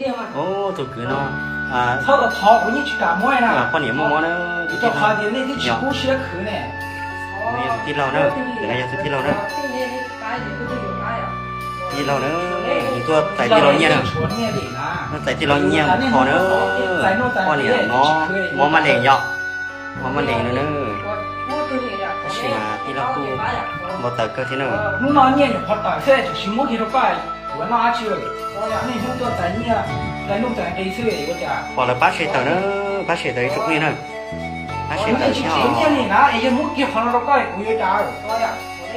Tus kwv no, poj niam muaj mob na, tus tij laug. Yog tus tij laug na, tus no yog tus tij laug na. Tij laug na, nws tuaj txais tij laug nyiaj na. Tuaj txais tij laug nyiaj mus kho na. Poj niam mob, mob mab lees yom. Mob mab lees no na. Tab sis mas tij laug kuj npau taws kawg thiab na. Hnub no nyiaj nyuam qhuav tawm xwb, tseem tsis muab kiag rau koj yuav noj dab tsi. Nej hnub tuaj txais nyiaj, txais nuj txais nqi xwb yuav cas. Pom lawv pab se tawm na, pab se tawm ib tsoom phooj ywg na. Pab se tawm thiab. Nyiaj li na, es yog muab kiag qhov no rau koj kuv yuav cas.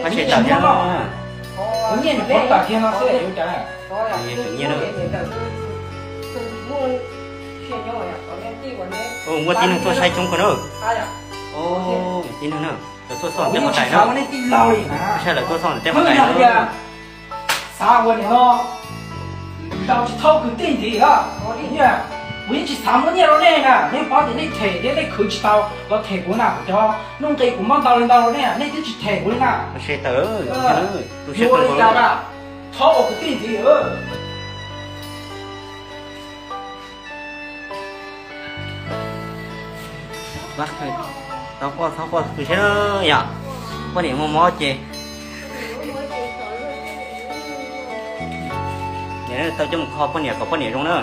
Pab se tawm thiab. Kuv nyiaj nyuam qhuav tawm kiag no xwb yuav cas. Nyiaj na. Muaj tib neeg tuaj saib coob kawg na. Tib neeg na, lawv tuaj xauj tej qhov tais na. Saib lawv tuaj xauj tej qhov tais na. Xav ua nim no, zaum tsis txhob kwv tij ntxiv lawm. Kuv yeej tsis xav muab nyiaj rau nej na, nej paub tias nej them thiab nej khwv tsis tau los them kuv na, kuv cov nuj nqi kuv muab ntau li ntau rau nej, nej twb tsis them kuv li na. Se tawm, ua li cas na, txhob ua kwv tij ntxiv. Tau quaj txhob quaj tu siab yom, poj niam muaj mob ces. Tau coj mus kho poj niam kom poj niam zoo na.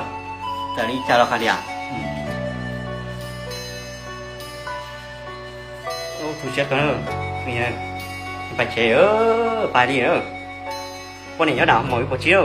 Txawm li cas los hais tias, tu siab kawg na. Pais tsev, pais li. Poj niam nyob nram maum ib puas tsib.